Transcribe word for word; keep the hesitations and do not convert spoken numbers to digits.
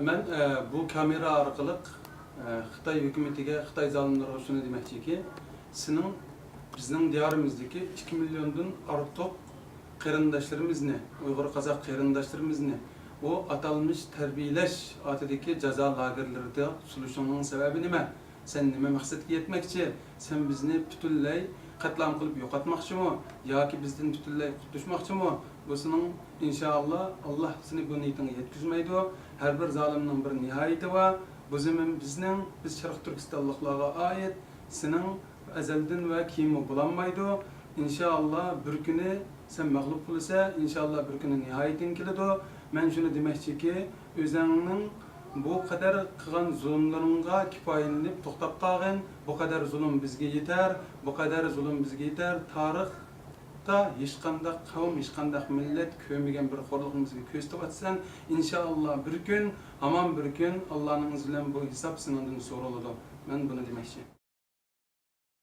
مەن، ئە، بۇ كامېرا ئارقىلىق، ئە، خىتاي ھۆكۈمىتىگە، خىتاي زالىملىرىغا شۇنى دېمەكچىكى، سېنىڭ بىزنىڭ دىيارىمىزدىكى ئىككى مىليوندىن ئارتۇق قېرىنداشلىرىمىزنى، ئۇيغۇر، قازاق قېرىنداشلىرىمىزنى ئۇ ئاتالمىش تەربىيەلەش ئاتىدىكى جازا لاگېرلىرىدا سولىشىڭنىڭ سەۋەبى نېمە؟ سەن نېمە مەقسەتكە يەتمەكچى؟ سەن بىزنى پۈتۈنلەي قەتلىئام قىلىپ يوقاتماقچىمۇ؟ ياكى بىزدىن پۈتۈنلەي قۇتۇلماقچىمۇ؟ بۇسىنىڭ، ئىنشائاللا، ئاللا سېنى بۇ نىيىتىڭگە يەتكۈزمەيدۇ. ھەر بىر زالىمنىڭ بىر نىھايىتى بار. بۇ زېمىن بىزنىڭ، بىز شەرقىي تۈركىستانلىقلارغا ئائىت. سېنىڭ ئەزەلدىن ۋە كېيىنمۇ بولالمايدۇ. ئىنشائاللا، بىر كۈنى سەن مەغلۇپ بولىسەن، ئىنشائاللا، بىر كۈنى نىھايىتىڭ كېلىدۇ. مەن شۇنى دېمەكچىكى، ئۆزۈڭنىڭ بۇ قەدەر قىلغان زۇلۇملىرىڭغا كىپايىلىنىپ توختاپ قالغىن. بۇ قەدەر زۇلۇم بىزگە يېتەر، بۇ قەدەر زۇلۇم بىزگە يېتەر. تارىختا ھېچقانداق قەۋم، ھېچقانداق مىللەت كۆرمىگەن بىر خورلۇقنى بىزگە كۆرسىتىۋاتىسەن. ئىنشائاللا، بىر كۈن، ھامان بىر كۈن ئاللانىڭ ئىزى بىلەن بۇ ھېساب سېنىڭدىن سورىلىدۇ. مەن بۇنى دېمەكچى.